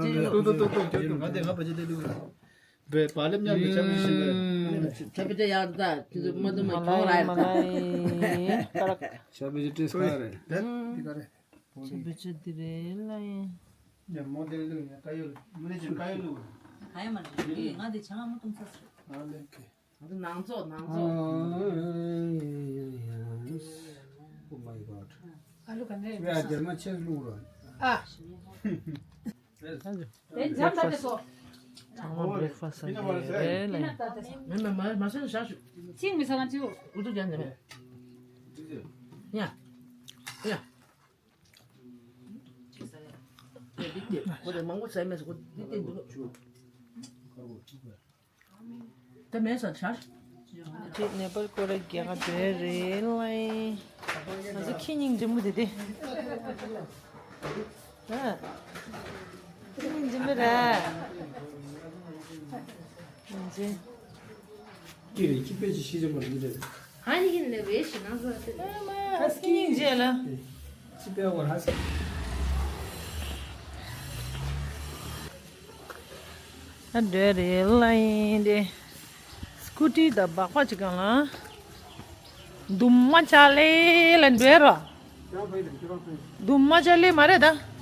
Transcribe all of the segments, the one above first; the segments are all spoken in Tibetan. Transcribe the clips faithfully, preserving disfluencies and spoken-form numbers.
ཏུ་ཏུ་ཏུ་ཏུ་ཏུ་ང་དེ་ང་བ་ཅི་དེ་ལུ། བེ་པ་ལེབ་ཉམས་པའི་ཆ་བི་ཤི་ལ། ཆ་བི་ཅ་ཡར་ད་ཅི་ཟུ་མ་དུ་མ་ཁྱོང་ར་ཡར་ད། ཆ་བི་ཅ་ཏྲེས་ཁ་རེ། དེ་ག་རེ། ཆ་བི་ཅ་དེ་རེད་ལ་ཡིན། ཡ་མོ་དེ་ལུ་ཡ་ཀ་ཡོ་ལུ་མུ་ནེ་ཅན་ཀ་ཡོ་ལུ། ག་ཡ་མ་རེད་ང་དེ་ཆ་ང་མ་ཏུང་ས་སུ། ཨ་ལེ་ཁེ། ང་དེ་ནང་ཚོགས་ནང་ཚོགས། Oh my god. ཨ་ལུ་ག་ནས་ཡ་རྒྱ་མ་ཆེ་ལུ་ར། ཨ། དེ་འཇམ་ད་དེ་སོ། ཚང་མ་བྷི་རེག་ཕ་སི་ཊི་ཟ་གི་རེད་ལ་ཡིན། མེ་མེ་མ་མ་སོན་ཤ་ཤུ། ཅིག་མི་ས་ང་ཅིའུ། ཨུ་ཚུགས་ཀྱང་ནི་མེ། ཡ། ཡ། ཁོ་དེ་མང་པོ་ཟ་མེད་སོ་ཁོ་འདི་དེ་འདུག་ད་མེད་ས་ཆར། དེ་ནེ་པལ་སྐོར་ར་རྒྱག་ག་འདོད་རེད་ལ་ཡིན། ང་ཚོ་ཁྱི་སྙིང་རྗེ་མོ་དེ་དེ། ཨ། ཁྱི་སྙིང་རྗེ་མོ་ར། སྙིང་རྗེ། ཀི་རེ་ཀི་པེ་ཅི་ཤི་ཇམ་མར་མི་རེ། ཧ་ནི་ཡིན་ནི་བེ་ཤི་ན་ཟོ་ཏེ། ཧ་སི་ཀི་སྙིང་རྗེ་ལ། ཅི་པེ་བར་ཧ་སི། ཨ་འདྲ་རེད་ལ་ཡིན་ཏེ། སྐུ་ཊི་དང་སྦག་སྦག་ཅིག་གང་ལ། དུམ་མ་ཅ་ལེ་ལ་འདྲ་ར། དུམ་མ་ཅ་ལེ་མ་རེད་ད།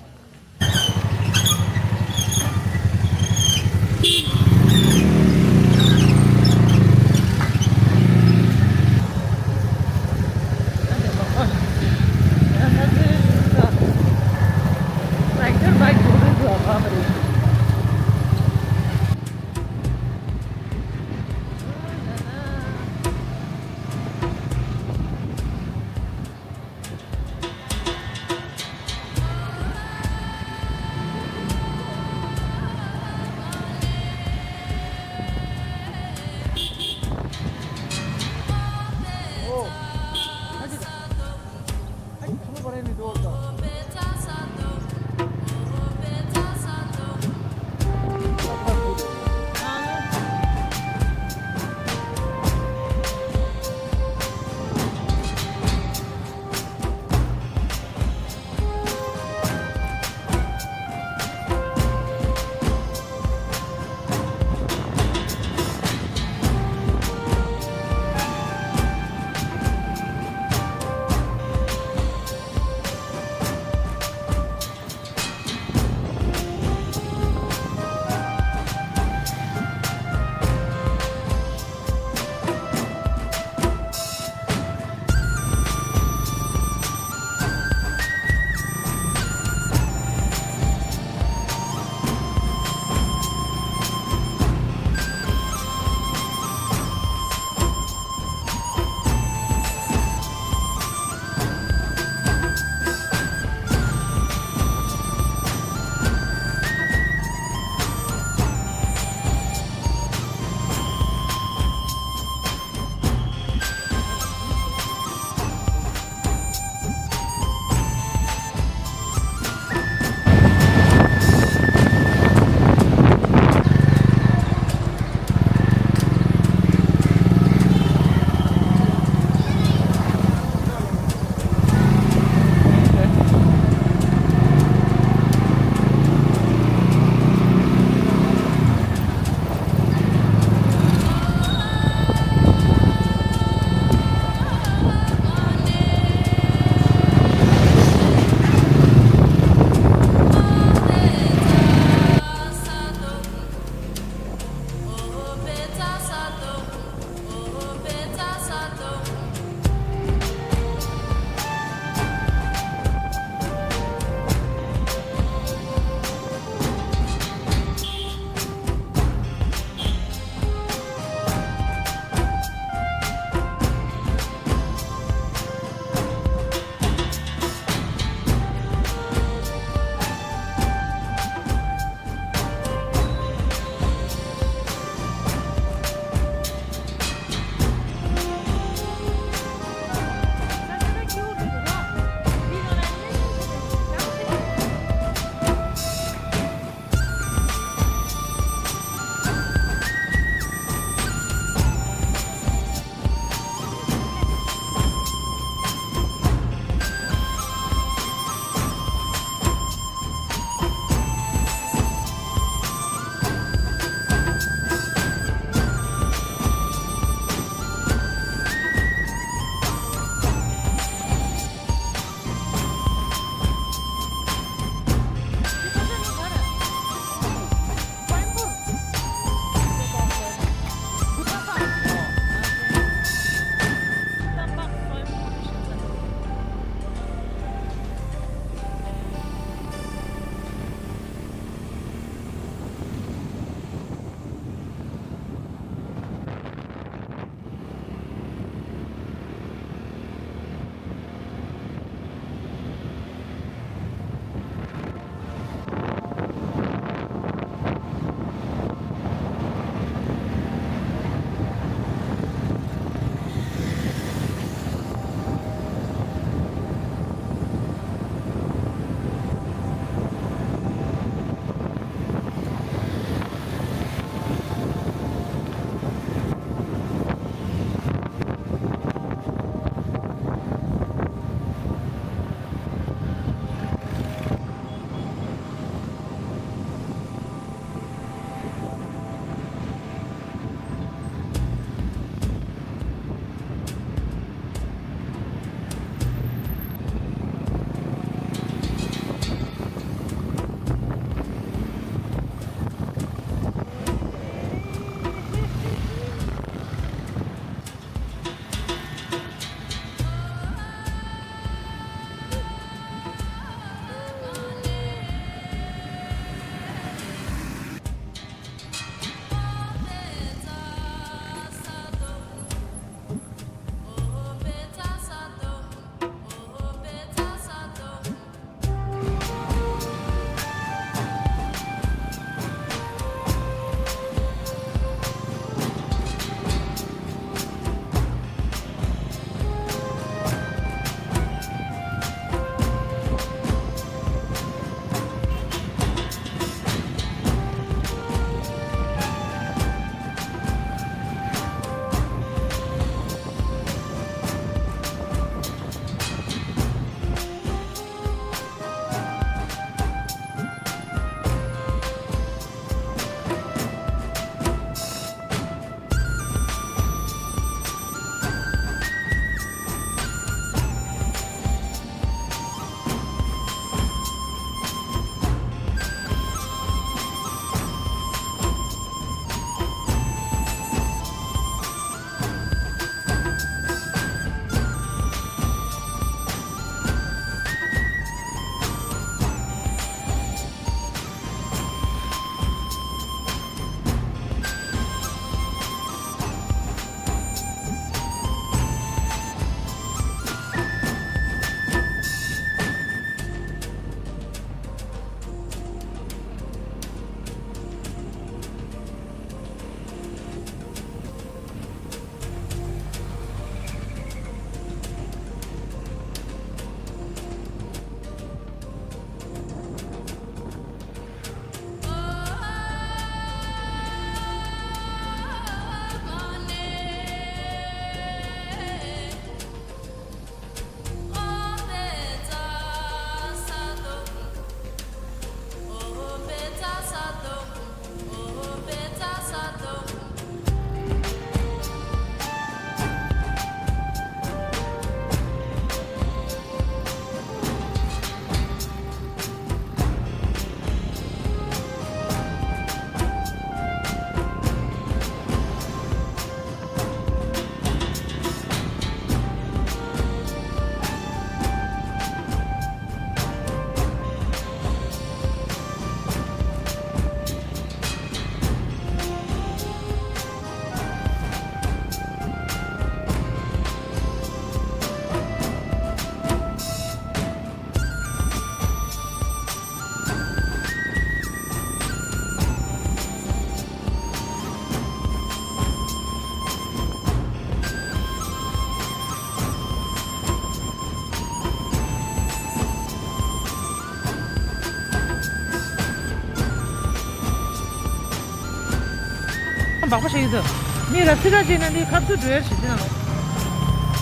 མག་པ་ཞིག་འདུག་མི་རབ་ཚིག་ར་ཅིག་ན་འདི་ཁ་ཐུག་འགྲོ་ཡར་ཞིག་འདི་ནང་།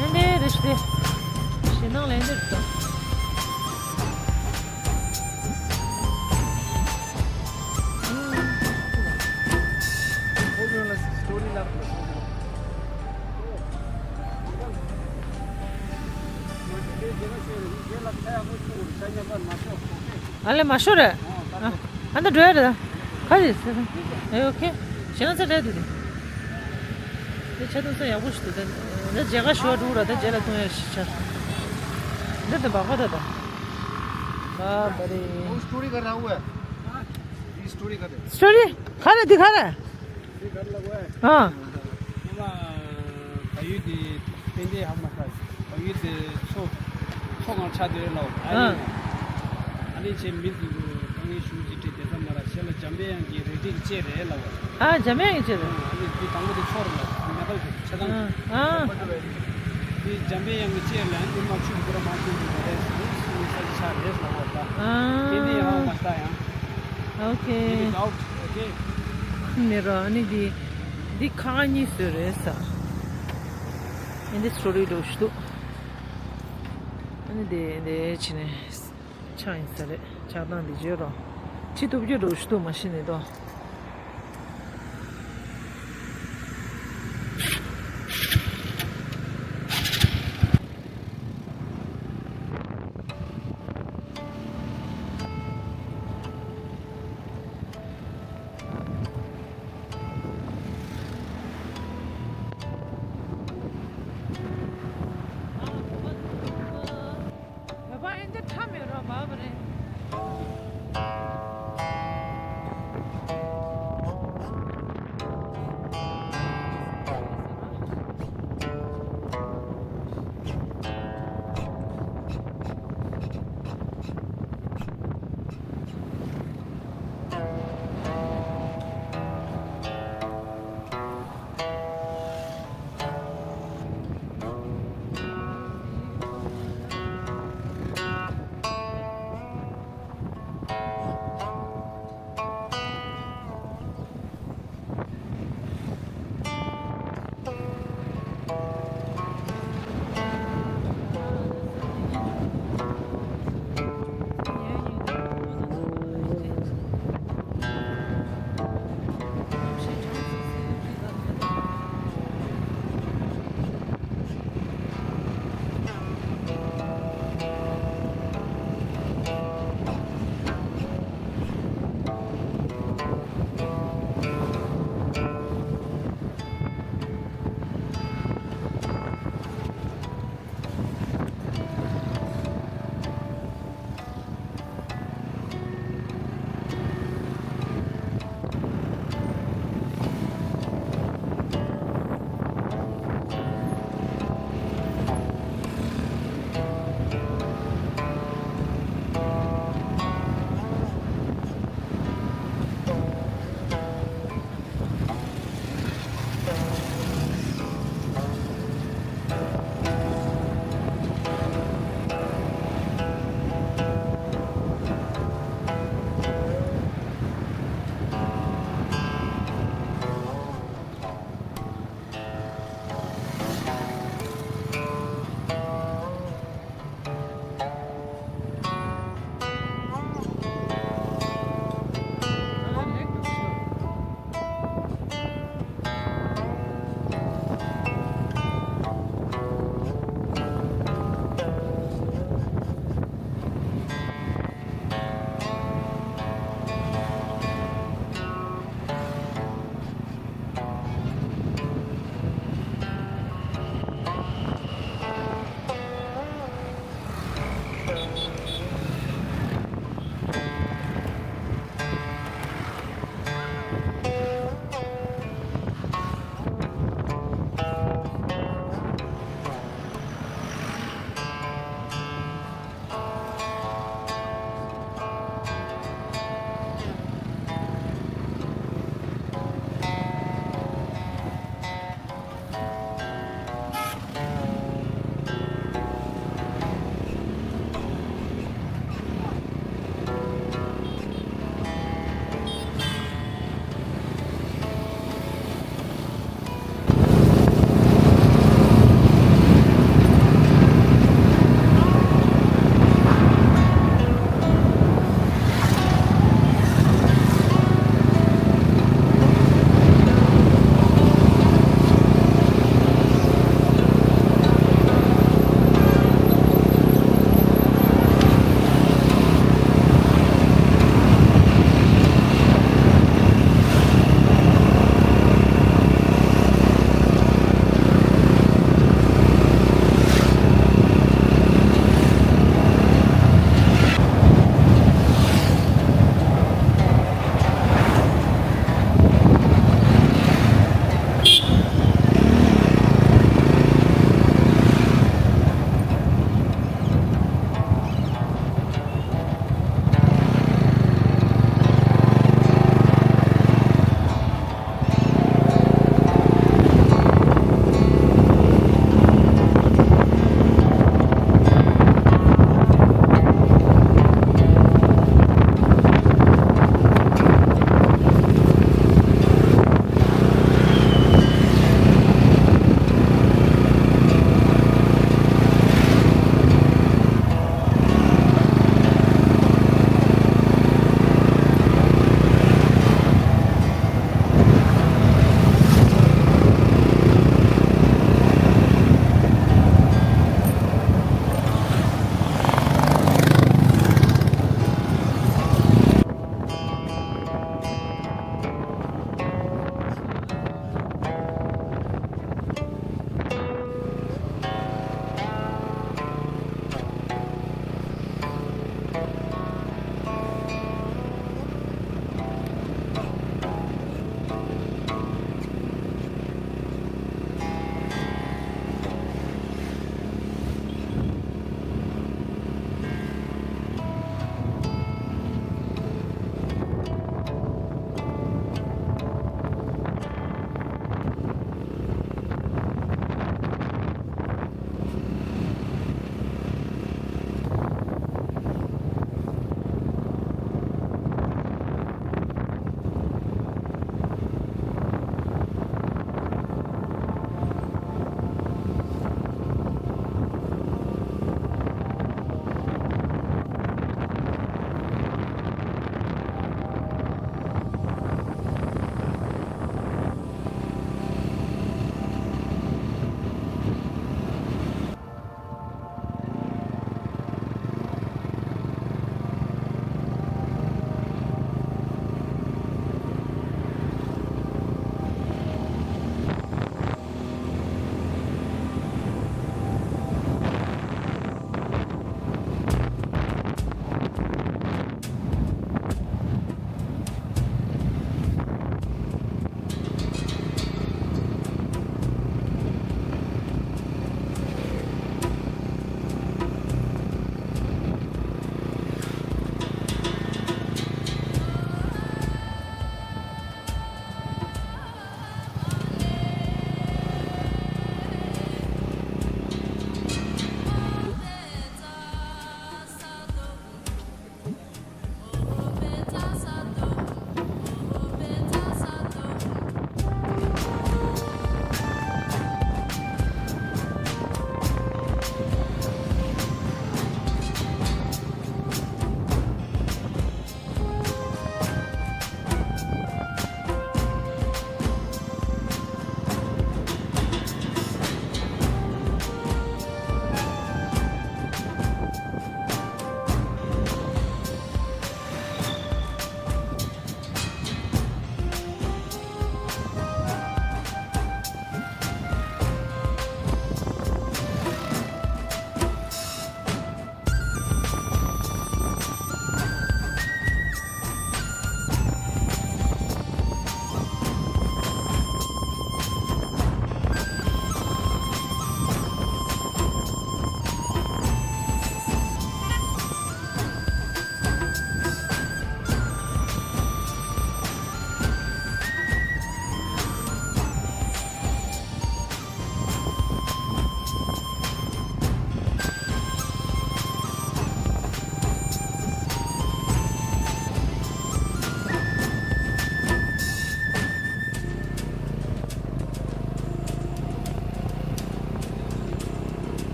ཨེ་འདི་རེ་ཞིག་འདི། ཞིག་ནང་ལ་ཨེ་འདི་རེད་དོ། ཨ་ལེ་མ་ཤོར་རེད། ཨ་ད་འགྲོ་ཡ་རེད། ག་རེ་ཟེར། ཨེ་ཨོ་ཁེ། ཞེ་ན་ཚ་དྲན་འདུག་དེ། དེ་ཆ་ཐུང་ས་ཡག་པོ་ཞིག་འདུག་དེ་མཇལ་ཁ་ཞུ་བ་འགྲོ་ར་དེ་རྗེས་ལ་ཐུང་ཡ་ཞིག་ཆ། འདི་དེ་བག་པ་ད་ད། ཨ་བ་རེ། སི་ཊོ་རི་ག་རེ་ཧ་གོ་ཡ། འདི་སི་ཊོ་རི་ག་རེ། སི་ཊོ་རི་ག་རེ་འདི་ག་རེ། འདི་ག་རེ་ལ་གོ་ཡ། ཨ། ཉི་མ་བལ་ཡུལ་དེ་ཏན་ཏན་ཧ་མ་ཤེས། བལ་ཡུལ་དེ་མཚོ་མཚོ་གང་ཆགས་དེ་ལ་ཨ་ཨ་ནི་ཨ་ནི་ཆེ་མི་དེ་དཀའ་ངལ་ཞུ་ཅི་ཏྲི་དེ་ཙམ་མ་ར་ཤེས་ལ་འཇམ་པའི་དབྱངས་ཀྱི་རེ་ཏིག་ཅེ་རེད་ལ་བ། ཨ་འཇམ་དབྱངས་ཀྱི་ཅེ་རེད། ཨ་ནི་དེ་དང་པོ་དེ་མཚོ་རེད་ལ་མེ་ཏོག་གི་ཆ་ཚང་ཨ་ཨ་དེ་འཇམ་པའི་དབྱངས་ཀྱི་ཅེ་ལ་ཨ་ནི་མ་ཆུ་གི་ར་མ་ཆུ་གི་རེད་ས་ཆ་རེད་ལ་བ་ད། ཨ་དེ་ནི་ཧ་མ་ཤེས་ཡང་། ཨོ་ཁེ། ཨོ་ཁེ། ཁུ་ནེ་ར་ཨ་ནི་འདི་འདི་ཁ་གཉིས་སུ་རེད་ས། ཨེ་འདི་སི་ཊོ་རི་འགྲོ་ཞུ་འདུག་ཨ་ནི་འདི་འདི་ཕྱི་ནས་ཆག་ཡིན་ས་རེད། ཆག་སྟངས་འདི་བརྗོད་རོགས། ཁྲི་གཏུབ་རྒྱུ་འགྲོ་ཞུ་འདུག་མ་གཞི་ནས་དོ། བོད་པ་ཨེ་འདི་ཁྲ་མེད་རོ་བ་བ་རེད།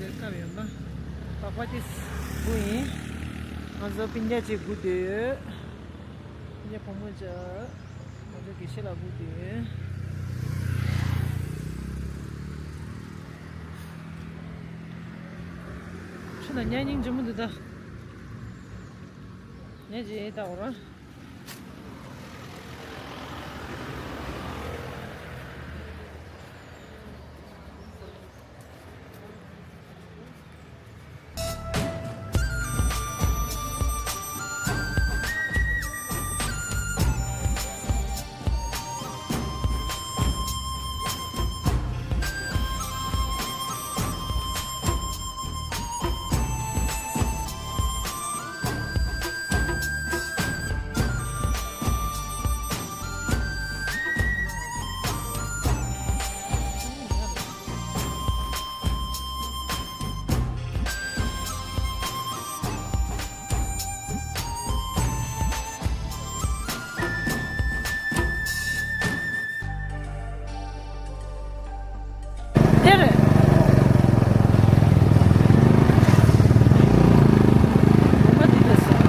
དེར་སྐབས་ཡོད་པ། པགས་པ་དེ་སྒུག་ཡིན། ང་ཚོ་སྤུན་ཀྱག་ཅིག་སྒུག་སྡོད་ཡོད། སྤུན་ཀྱག་བུ་མོ་ཅིག་ང་ཚོ་དགེ་བཤེས་ལགས་སྒུག་སྡོད་ཡོད། ཁྱོད་ལ་ཉལ་སྙིང་རྗེ་མོ་འདུག་ད། ཉལ་རྗེས་ལྟ་བར། དེ་རེད། འོ་མ་འདི་འདྲ་ཟེར།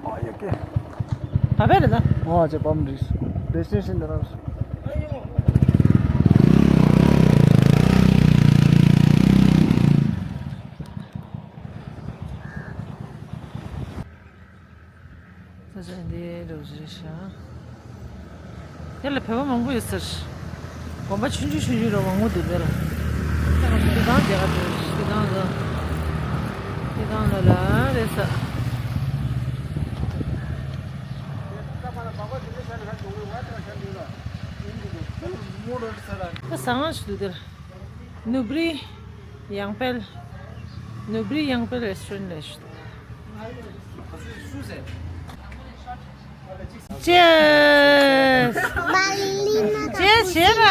ཨ་ཡ་ཀེ། ད་བས་རེད་ད། ཨ་ཅེ་པམ་རིས། ཌེ་སི་ཊི་ནེ་ཤན་འདི་རང་། ས་ཆ་འདི་རུ་རེད་ཤག་དེ་ལ་བོད་པ་མང་པོ་ཡོད་ཟེར། དགོན་པ་ཆུང་ཆུང་ཆུང་ཆུང་རུ་མང་པོ་འདུག་དེ་ལ། ད་ང་ཚོ་སྐྱིད་ཐང་རྒྱག་ག་འགྲོ། སྐྱིད་ཐང་ལ། སྐྱིད་ཐང་ལ་ལ་རེད་ས། ད་བཟང་ང་ཞིག་འདུག་དེར། ནུབ་རི་ཡང་དཔལ། ནུབ་རི་ཡང་དཔལ་རེ་སི་ཊོ་རན་ཊི་ལ་ཞུ། Cheers! Ballerina cheers བྱེད་པ།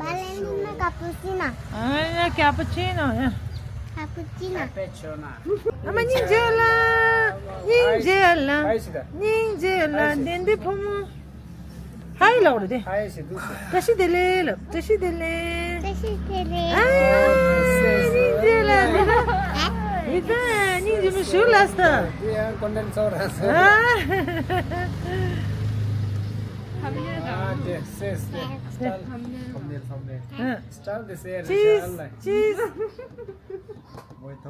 Ballerina cappuccino. ཨ་ཡ་ཀ་པུ་ཅི་ནོ་ཡ། Cappuccino. ཨ་མ་སྙིང་རྗེ་ལ། སྙིང་རྗེ་ལ། སྙིང་རྗེ་ལ་བདེན་བདེན་ཕོ་མོ། ཧའི་ལབ་རེད་དེ། ཧའི་ཞེས་འདུག་ཟེར། བཀྲ་ཤིས་བདེ་ལེགས་ལབ། བཀྲ་ཤིས་བདེ་ལེགས། བཀྲ་ཤིས་བདེ་ལེགས། ཨ་ཡ་སྙིང་རྗེ་ལ་དེ་ལ། ཡི་ད་སྙིང་རྗེ་མོ་ཞུ་ལ་སྟ། དེ་ཡང་ཀོན་ཊེན་ཊི་ཚོགས་ར་ཟེར། ཨ་དེ་སེ་སེ་སེ། ཨ། སི་ཊལ་དེ་སེ་རེད་ཤག་ལ། ཅིས་ཅིས།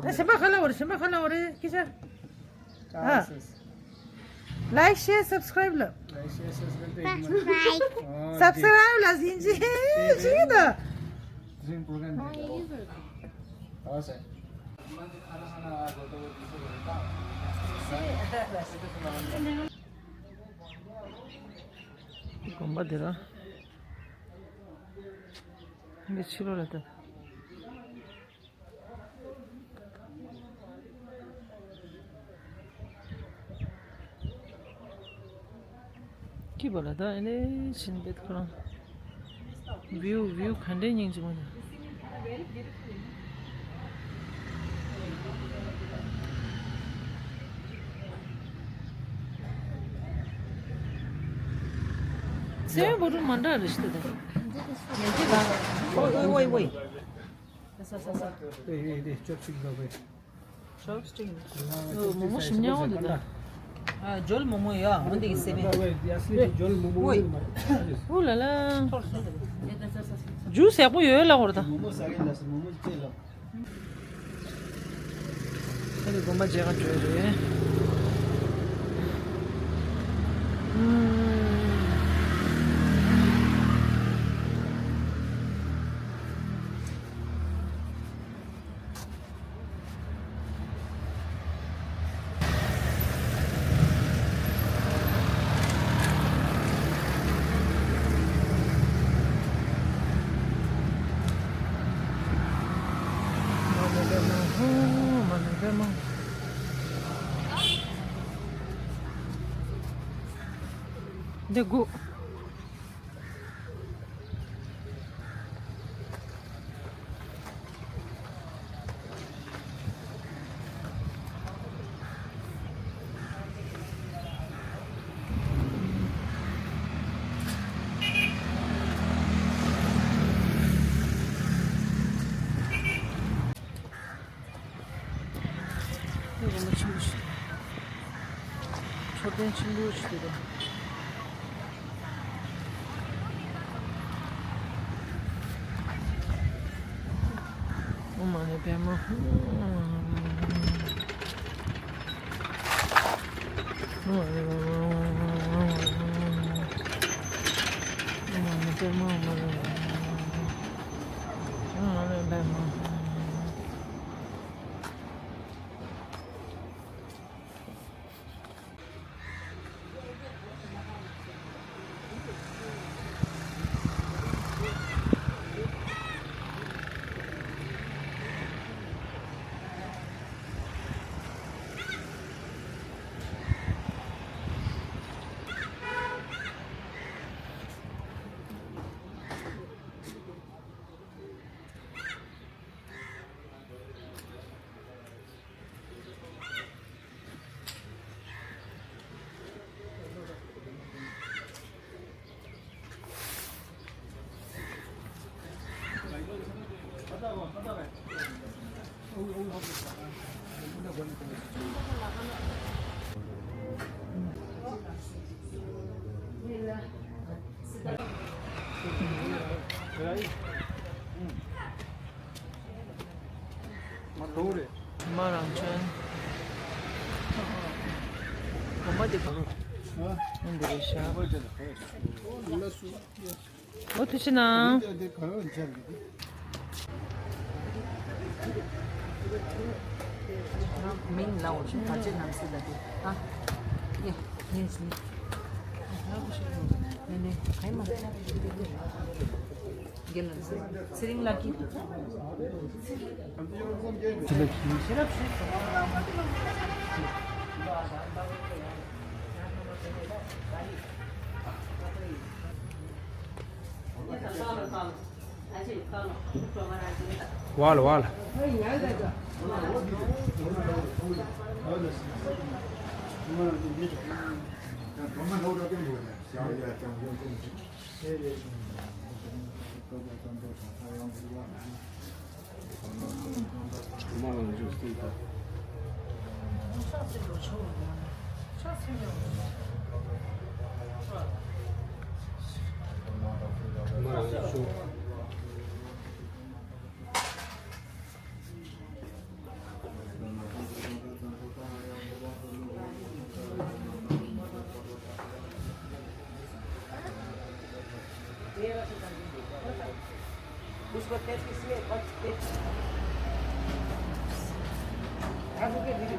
ཨ་ཞིམ་པ་ཁ་ལ་བོར་ཞིམ་པ་ཁ་ལ་བོར་ཁྱི་ཤ། ཨ། Like, share, subscribe ལ། Like, share, subscribe. Subscribe. ཨོ་ཁེ། སབ་སི་ཀ་རའིབ་ལ་ཟིན་ཅི་ཞིག་ད། Drink program. ཨོ་ཟེར། དགོན་པ་འདི་ར། འདི་ཕྱི་ལོགས་ལ་ད། སྐྱིད་པ་ལ་ད་ཨེ་ནས་ཕྱིན་པའི་ཁོ་རང་། བིའུ་བིའུ་ག་འདྲའི་སྙིང་རྗེ་མོ་འདུག་སེམས་པོ་རུ་མ་འདྲ་རེ་ཞིག་ད། ཨོའི་ཨོའི་ཨོའི། ས་ས་ས། ཨེ་ཨེ་ཨེ་ཅོབ་སི་ཊིག་ལོ་བེ། ཅོབ་སི་ཊིག། མོག་མོག་ཞིམ་ཉམས་འདུག་ད། ཨ་ཇོལ་མོག་མོག་ཡ་འོན་ཏེ་གི་སེ་བེ། ཇོལ་མོག་མོག་ཨོའི། ཨུ་ལ་ལ། ཇུས་ཡག་པོ་ཡོད་ལ་འོར་ད། མོག་མོག་ཟ་གི་ལ་སི་མོག་མོག་ཅེ་ལ། ཨ་ནི་དགོན་པ་མཇལ་ག་འགྲོ་ཡི་རེད། འདི་དགུ། འཁོར་ལྡན་ཆེན་པོ་ཞིག་འདུག་ག་ཨོཾ་མ་ཎི་པདྨ། ཨོཾ་མ་ཎི་པདྨ། ཨོཾ་མ་ཎི་པདྨ། ཨོཾ་མ་ཎི་པདྨ། མ་རང་བྱོན། གོམ་པ་འདི་གང་། འདི་རེད་ཤག་འོ་ཐུགས་རྗེ་གནང་། མིང་ལའོ་ཆུ་བར་ཆད་རྣམ་སེལ་ལ་དེ། ཨ། ཡེ། ཡེ་ཞིང་། ནེ་ནེ་ག་ཡི་མ། རྒན་ལགས་ཚེ་རིང་ལགས་ཀྱིས། ཝལ་ཝལ།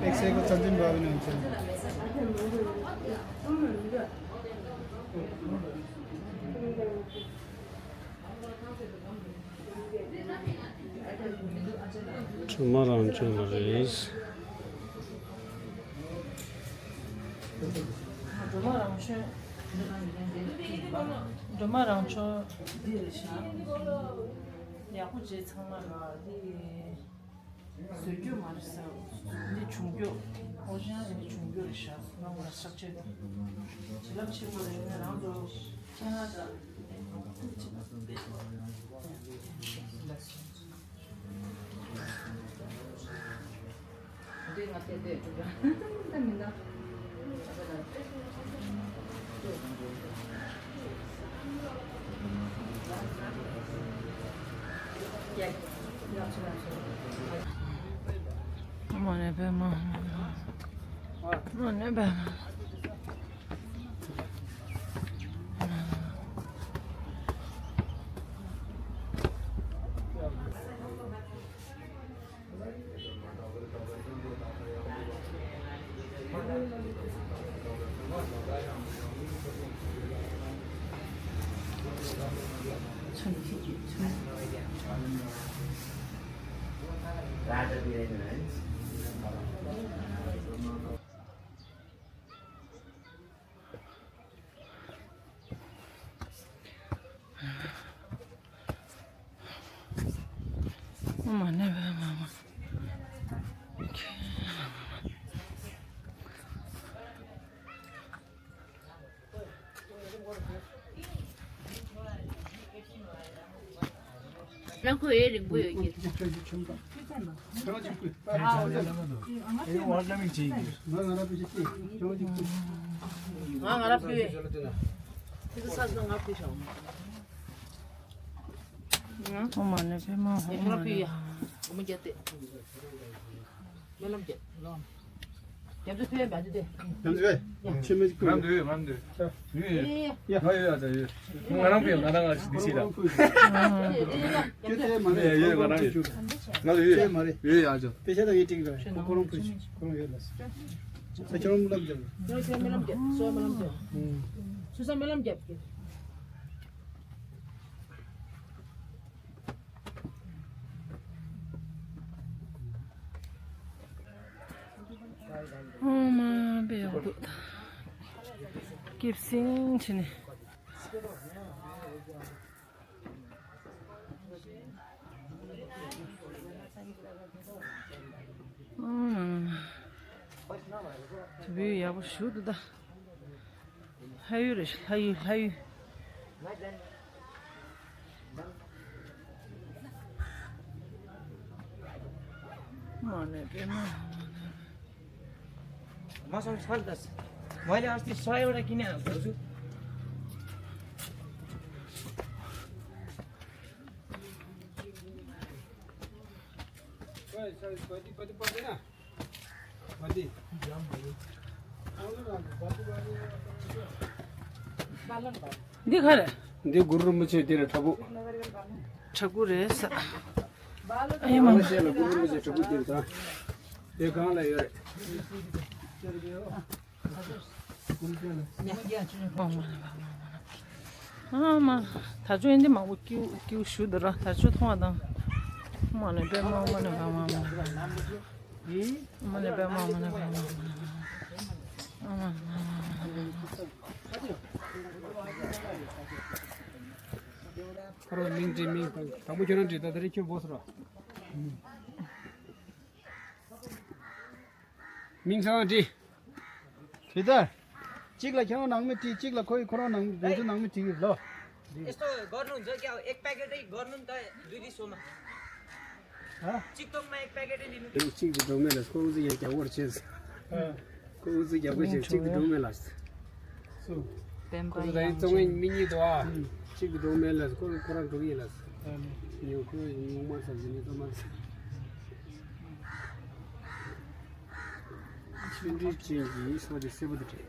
एक सय को चलचिन बाबी नहीं चल। སྒྲོལ་མ་རང་བྱོན་ལ་རེད། སྒྲོལ་མ་རང་བྱོན། སྒྲོལ་མ་རང་བྱོན་འདི་རེད་ཤག་ཡག་པོ་བྱས་ཚང་མ་ལ་འདི། བཟོས་རྒྱུ་མ་རེད་ཟེར། འདི་བྱུང་རྒྱུ། ཨོ་ཅང་འདི་བྱུང་རྒྱུ་རེད་ཤག་ང་ངོ་ལ་ཤག་ཆེ། བྱིན་རླབས་ཆེན་པོ་རེད། ང་རང་ཚོ་ཁྱེད་རང་ཚོ། འདི་ང་ཚོས་འདི་ད་མི་འདང་། མ་ཎི་པདྨ། མ་ཎི་པདྨ། མ་ཎི་པདྨ། ལ་ཁོ་ཨེ་རིང་པོ་ཡོད་ཀྱི། ང་ང་ར་ཕུལ་བས། ཁྱེད་ཚོ་ས་ཟ་ང་ཕུལ་ཤོག་ཨོཾ་མ་ཎི་པདྨེ་ཧཱུྃ། ཨོཾ་མ་ཎི། སྨོན་ལམ་རྒྱབ་སྟེ། སྨོན་ལམ་རྒྱབ། རྒྱབ་ཚུལ་ཕེབས་མ་འདུག་སྟེ། ང་ཚོས་ཆེ་མེད་ཀྱི། ང་འདོད་ཡོད། ང་འདོད་ཡོད། ཡོད་ཡོད། ང་ཡོད། ཡ་ད་ཡོད། ང་རང་ཕེབས། ང་རང་ང་འདི་སྲིད་ལ། ཁྱེད་ཚོས་མ་རེད། ཡོད་ཡོད། ང་རང་ཡོད། ང་ལ་ཡོད། ཁྱེད་མ་རེད། ཡོད་ཡ་ཅོ། དཔེ་ཆ་དང་ཡིག་ཀྲིག་ར། ཁོ་ཁོ་རང་ཕུལ་ཤིག་ཁོ་རང་ཡོད་ལ། ས་ཁྱོད་རང་སྨོན་ལམ་རྒྱབ། ཁྱོད་ཁྱོད་སྨོན་ལམ་རྒྱབ། སོ་སྨོན་ལམ་རྒྱབ། སོ་སྨོན་ལམ་རྒྱབ་ཀྱི། ཨོཾ་མ་པདྨེ་ཧཱུྃ། སྐྱིད་སྲིང་ཕྱི་ནས། ཨོཾ་མ་པདྨེ་ཧཱུྃ། དུས་ཡག་པོ་ཞུ་འདུག་ད། ལྷ་ཡུལ་རེད། ལྷ་ཡུལ། ལྷ་ཡུལ། མ་ནས་པདྨ། མ་སོང་ཚར་ད། མ་ལས་ཨ་སྟི་སོ་ཡོད་ར་ཀི་ནས་ཨ་གོ་ཚུ། འདི་ག་རེད། འདི་གུ་རུ་རིན་པོ་ཆེ་འདི་རེད། བྲག་ཕུག་བྲག་ཕུག་རེད་ས། ཨ་ཡ་མ། ཨ་མ་ཤེས་ལ་གུ་རུ་རིན་པོ་ཆེ་བྲག་ཕུག་འདི་རེད་ད། དེ་གང་ལ་ཡོད་རེད། ཨ་མ། ད་ཆོས་འདི་མང་པོ་ཀིའུ་ཀིའུ་ཞུ་འདི་ར། ད་ཆོས་མཐོང་བ་དང་། མ་ནས་པདྨ། མ་ནས་པདྨ། མ་ནས་པདྨ། མ་ནས་པདྨ། མ་ནས་པདྨ། ཨ་མ། ཁོ་རང་མིང་བྲིས། མིང་དང་དང་པོ་ཁྱོད་རང་བྲིས། ད་ད་རེས་ཁྱོད་བོས་སོ་ར། མིང་ཚང་བྲིས། དེ་ལྟར། གཅིག་ལ་ཁྱེད་རང་ནང་མི་བྲིས། གཅིག་ལ་ཁོ་ཡི་ཁོ་རང་ནང་མི། དེ་ཚོ་ནང་མི་བྲིས་ཡོད་ལོ། यस्तो गर्नुहुन्छ क्या? एक प्याकेटै गर्नु नि त दुई दुई सौमा। हँ? चितवनमा एक प्याकेटै लिनु। གཅིག་ཏུ་འགྲོ་མེད་ལ་ཁོ་འུ་ཚོ་ཡང་རྒྱག་བར་བྱེད། ཁོ་འུ་ཚོ་རྒྱག་པ་བྱེད། གཅིག་ཏུ་འགྲོ་མེད་ལ། སུ། ཁོ་ཚོ་ད་ཡིན་ཙང་ངའི་མི་གཉིས་འདུག་ཨ། གཅིག་ཏུ་འགྲོ་མེད་ལ། ཁོ་ཁོ་རང་འགྲོ་གི་ཡིན་ལ། ཉོ་ཁོ་ཉོ་མ་ཚར་ཟིན་ནས་ཙམ་མ་ཚར། ཆུ་འདྲེས་ཅན་གྱི་སོ་དེ་སེར་པོ་དེ་སྤྲད།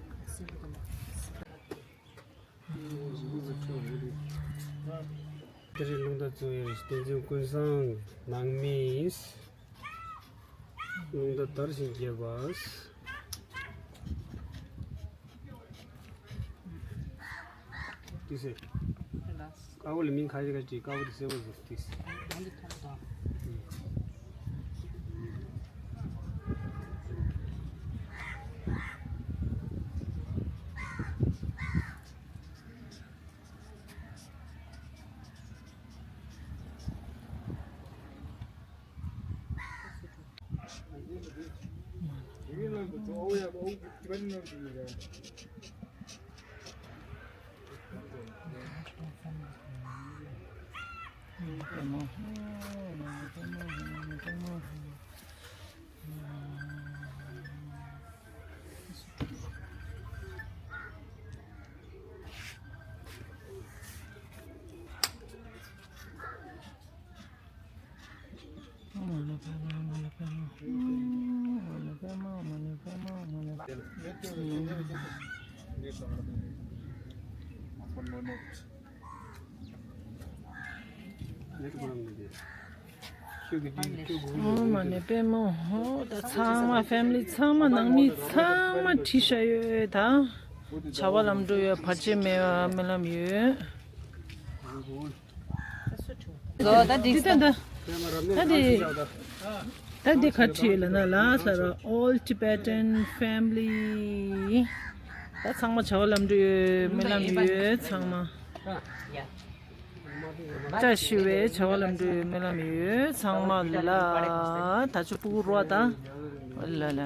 དེ་རིང་རླུང་རྟ་བཙུགས་ཡོད། བསྟན་འཛིན་ཀུན་བཟང་ནང་མི། རླུང་རྟ་དར་ཞིང་རྒྱས་པ། ཏི་སེ། དཀར་པོ་ལ་མིང་ཁ་ཤས་ཁ་ཅིག་དཀར་པོ་དེ་སེར་པོ་ཟེར་ཏིས། ཨོཾ་མ་ཎི་པདྨེ་ཧཱུྃ། ད་ཚང་མ་ཕེ་མི་ལི་ཚང་མ་ནང་མི་ཚང་མ་ཁྲིད་ཤག་ཡོད། ད་བྱ་བ་ལམ་འགྲོ་ཡོད། བར་ཆད་མེད་པ་སྨོན་ལམ་ཡོད། ད་འདི་ད་ད་ད་འདི་ད་འདི་ག་ཁྲིད་ལ་ན་ལ་ས་ར། All Tibetan Family། ད་ཚང་མ་བྱ་བ་ལམ་འགྲོ་ཡོད། སྨོན་ལམ་ཡོད་ཚང་མ། བཀྲ་ཤིས་པའི་བྱ་བ་ལམ་འགྲོ་ཡོད། སྨོན་ལམ་ཡོད་ཚང་མ་ལ། ད་ཆུ་སྤུ་གུ་རོ་ད་ལ་ལ།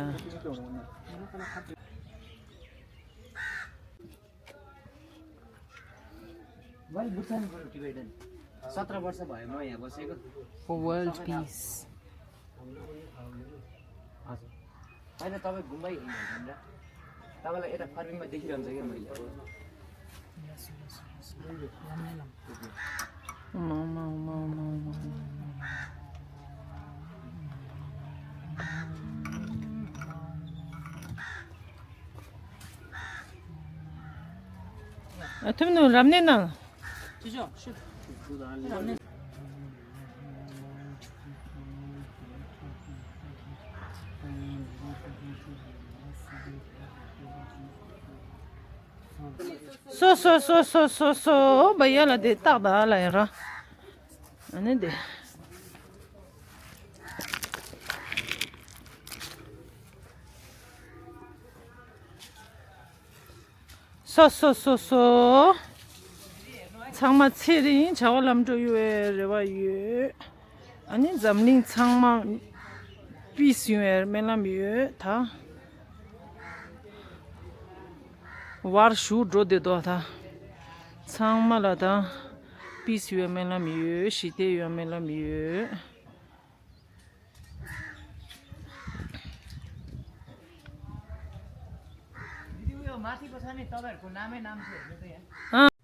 Why Buddha and Guru Tibetan? सत्र वर्ष भयो म यहाँ बसेको। For world peace. होइन, तपाईँ घुम्दै हिँड्नुहुन्छ, होइन र? तपाईँलाई यता फर्पिङमा देखिरहन्छ क्या मैले। ཐུམ་ནུ་རབ་གནས་ནང་། སོ་སོ་སོ་སོ་སོ་སོ། བ་ཡ་ལ་དེ་ཏག་ཏག་ལ་ཡ་ར། ཨ་ནི་དེ། སོ་སོ་སོ་སོ། ཚང་མ་ཚེ་རིང་བྱ་བ་ལམ་འགྲོ་ཡོང་བའི་རེ་བ་ཡོད། ཨ་ནི་འཛམ་གླིང་ཚང་མ་པིས་ཡོང་བའི་སྨོན་ལམ་ཡོད་ད། བར་ཞུ་འགྲོ་བསྡད་དོ་ད། ཚང་མ་ལ་ད་པིས་ཡོང་བའི་སྨོན་ལམ་ཡོད། ཞི་བདེ་ཡོང་བའི་སྨོན་ལམ་ཡོད། दिदी, उयो माथिको छ नि, तपाईँहरूको नामै नाम चाहिँ हेर्नु त यहाँ।